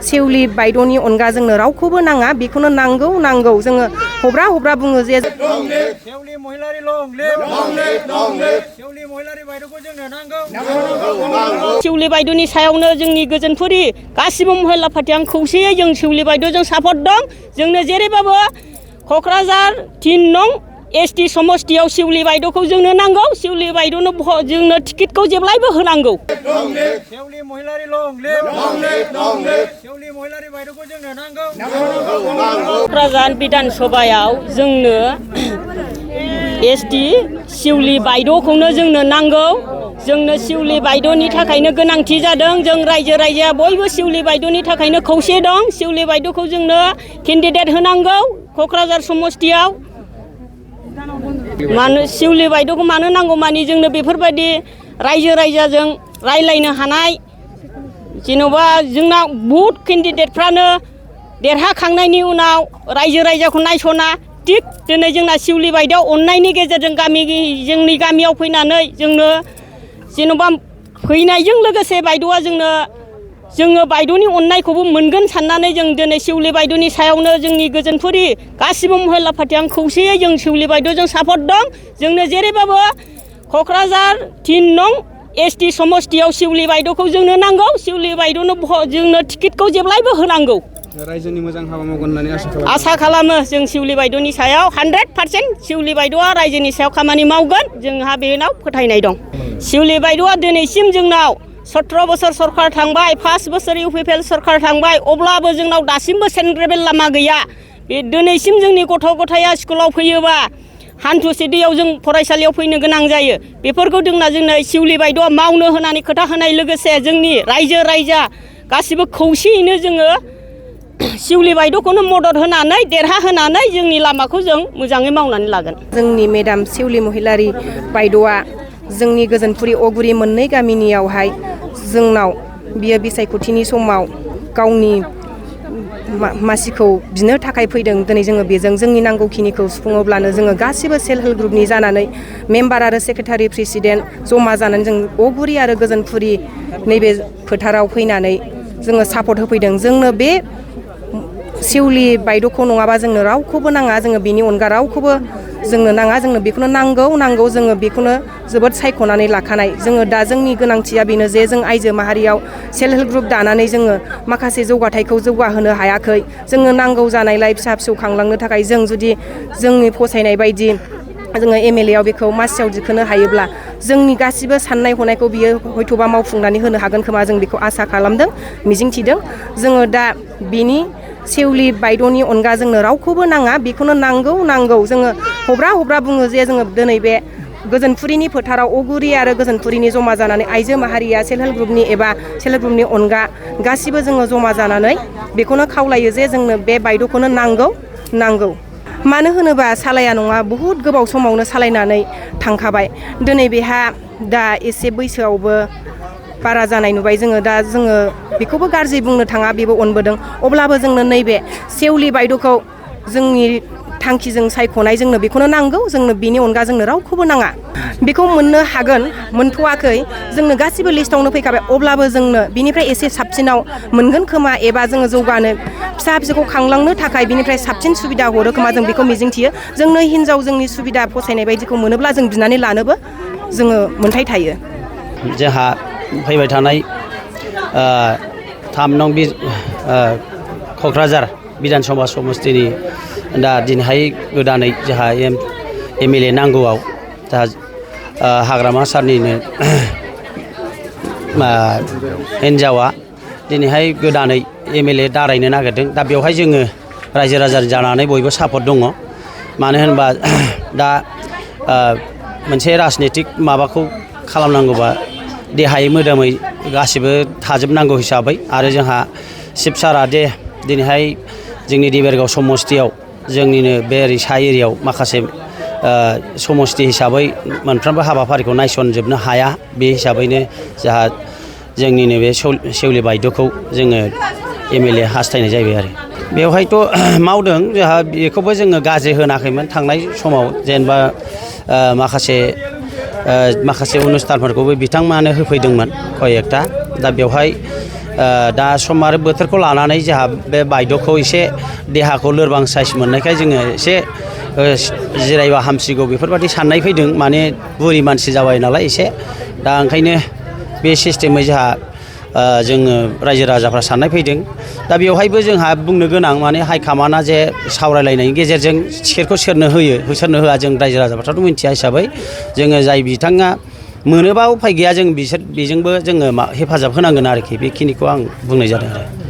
सेवलि बायद'नि अनगा जोंनो रावखौबो नाङा बेखौनो नांगौ नांगौ जोङो हब्रा हब्रा बुङो जे सेवलि महिलारि सेवलि महिलारि बायद'खौ जोंनो नांगौ सेवलि बायद'नि सायावनो जोंनि गोजोनफुरि गासिबो महिला पार्टिया खौसेयै जों सेवलि बायद'जों सापर्ट दं जोंनो जेरैबाबो क'क्राझार 3 नं एसटी समष्टियाव सेवलि बायद'खौ जोंनो नांगौ सेवलि बायद'नो जोंनो टिकेटखौ जेब्लायबो होनांगौ सेवलि महिलारि सेवलि महिलारि बायद'खौ जोंनो नांगौ क'क्राझार बिधान सभायाव जोंनो एसटी सेवलि बायद'खौनो जोंनो नांगौ जोंनो सेवलि बायद'नि थाखायनो गोनांथि जादों जों रायजो राजाया बयबो सेवलि बायद'नि थाखायनो खौसे दं सेवलि बायद'खौ जोंनो केन्डिडेट होनांगौ क'क्राझार समष्टियाव मानो सेवलि बायद'खौ मानो नांगौ मानि जोंनो बेफोरबायदि रायजो राजाजों रायलायनो हानाय जेन'बा जोंना बहुद केन्डिडेटफ्रानो देरहाखांनायनि उनाव रायजो राजाखौ नायस'ना थिग दिनै जोंना सेवलि बायद'आव अननायनि गेजेरजों जोंनि गामियाव फैनानै जोंनो जेन'बा फैनायजों लोगोसे बायद'आ जोङो बायद'नि अननायखौबो मोनगोन साननानै जों दिनै सेवलि बायद'नि सायावनो जोंनि गोजोनफुरि गासिबो महिला पार्टिया खौसेयै जों सेवलि बायद'जों सापर्ट दं जोंनो जेरैबाबो क'क्राझार 3 नं एसटी समष्टियाव सेवलि बायद'खौ जोंनो नांगौ सेवलि बायद'नो जोंनो टिकेटखौ जेब्लायबो होनांगौ रायजोनि मोजां हाबा मावगोन होननानै आसा खालामो जों सेवलि बायद'नि सायाव 100% सेवलि बायद'आ रायजोनि सायाव खामानि मावगोन जोंहा बेनाव फोथायनाय दं सेवलि बायद'आ दिनैसिम जोंनाव 17 बोसोर सरकार थांबाय 5 बोसोर इउपिपिएल सरकार थांबाय अब्लाबो जोंनाव दासिमबो सेन्ट्रेल लामा गैया बे दिनैसिम जोंनि गथ' गथाया स्कुलाव फैयोबा हान्थुसे दैयाव जों फरायसालियाव फैनो गोनां जायो बेफोरखौ जोंनो सेवलि बायद'आ मावनो होनानै खोथा होनाय लोगोसे जोंनि रायजो राजा गासिबो खौसेयैनो जोङो सेवलि बायद'खौनो मदद होनानै देरहाहोनानै जोंनि लामाखौ जों मोजाङै मावनानै लागोन जोंनि मेडाम सेवलि महिलारि बायद'आ जोंनि गोजोनफुरि अगुरि मोननै गामिनियावहाय जोंनाव बियो बिसायख'थिनि समाव गावनि मासिखौ बिनो थाखाय फैदों दिनै जोङो बेजों जोंनि नांगौखिनिखौ सुफुङोब्लानो जोङो गासिबो सेल्फ हेल्प ग्रुपनि जानानै मेम्बार आरो सेक्रेटारि प्रेसिडेन्ट जमा जानानै जों अगुरि आरो गोजोनफुरि नैबे फोथाराव फैनानै जोङो सापर्ट होफैदों जोंनो बे सेवलि बायद'खौ नङाबा जोंनो रावखौबो नाङा जोङो बेनि अनगा रावखौबो जोंनो नाङा जोंनो बेखौनो नांगौ जोङो बेखौनो जोबोद सायख'नानै लाखानाय जोङो दा जोंनि गोनांथिया बेनो जे जों आइजो माहारियाव सेल्फ हेल्प ग्रुप दानानै जोङो माखासे जौगाथायखौ जौगाहोनो हायाखै जोङो नांगौ जानायलाय फिसा फिसौ खांलांनो थाखाय जों जुदि जोंनि फसायनाय बायदि जोङो MLA आव बेखौ मासियाव दिखोनो हायोब्ला जोंनि गासिबो साननाय हनायखौ बियो हयथ'बा मावफुंनानै होनो हागोन खोमा जों बेखौ आसा खालामदों मिजिंथिदों जोङो दा बिनि सेवलि बायद'नि अनगा जोंनो रावखौबो नाङा बेखौनो नांगौ जोङो हब्रा हब्रा बुङो जे जोङो दिनै बे गोजोनफुरिनि फोथाराव अगुरि आरो गोजोनफुरिनि जमा जानानै आइजो माहारिया सेल्फ हेल्प ग्रुपनि एबा सेल्फ हेल्प ग्रुपनि अनगा गासिबो जोङो जमा जानानै बेखौनो खावलायो जे जोंनो बे बायद'खौनो नांगौ मानो होनोबा सालाया नङा बहुद गोबाव समावनो सालायनानै थांखाबाय दिनै बेहा दा एसे बैसोआवबो बारा जानाय नुबाय जोङो दा जोङो बेखौबो गाज्रि बुंनो थाङा बेबो अनबोदों अब्लाबो जोंनो नैबे सेवलि बायद'खौ जोंनि थांखिजों सायख'नाय जोंनो बेखौनो नांगौ जोंनो बेनि अनगा जोंनो रावखौबो नाङा बेखौ मोननो हागोन मोनथ'वाखै जोंनो गासिबो लिस्टआवनो फैखाबाय अब्लाबो जोंनो बिनिफ्राय एसे साबसिनाव मोनगोन खोमा एबा जोङो जौगानो फिसा फिसौखौ खांलांनो थाखाय बिनिफ्राय साबसिन सुबिदा हरो खोमा जों बेखौ मिजिंथियो जोंनो हिनजाव जोंनि सुबिदा फसायनाय बायदिखौ मोनोब्ला जों बिनानै लानोबो जोङो मोन्थाय थायो जोंहा फैबाय थानाय 3 नं क'क्राझार बिधान सभा समष्टिनि दा दिनैहाय गोदानै जोंहा MLA नांगौआव दा हाग्रामा सारनिनो हिन्जावा दिनैहाय गोदानै MLA दारायनो नागिरदों दा बेवहाय जोङो रायजो राजा जानानै बयबो सापर्ट दङ मानो होनबा दा मोनसे राजनितिक माबाखौ खालामनांगौबा देहायै मोदोमै गासिबो थाजोबनांगौ हिसाबै आरो जोंहा चिफ सारा दे दिनैहाय जोंनि देबोरगाव समष्टियाव जोंनिनो बे सा एरियायाव माखासे समष्टि हिसाबै मोनफ्रोमबो हाबाफारिखौ नायसनजोबनो हाया बे हिसाबैनो जोंहा जोंनिनो बे सेवलि बायद'खौ जोङो MLA हास्थायनाय जाबाय आरो बेवहायथ' मावदों जोंहा बेखौबो जोङो गाज्रि होनाखैमोन थांनाय समाव जेनेबा माखासे अनुस्थानफोरखौबो बिथांमोनानो होफैदोंमोन कयेकथा दा बेवहाय दा सम आरो बोथोरखौ लानानै जोंहा बे बायद'खौ एसे देहाखौ लोरबां साइस मोननायखाय जोङो एसे जिरायबा हामसिगौ बेफोरबायदि साननाय फैदों माने बुरि मानसि जाबाय नालाय एसे दा ओंखायनो बे सिस्टेमै जोंहा जोङो रायजो राजाफ्रा साननाय फैदों दा बेवहायबो जोंहा बुंनो गोनां माने हाइकामान्डआ जे सावरायलायनायनि गेजेरजों टिकेटखौ सोरनो होयो सोरनो होआ जों रायजो राजाफ्राथ' मिथिया हिसाबै जोङो जाय बिथाङा मोनोबा उफाय गैया जों बेजोंबो जोङो हेफाजाब होनांगोन आरोखि बेखिनिखौ आं बुंनाय जादों आरो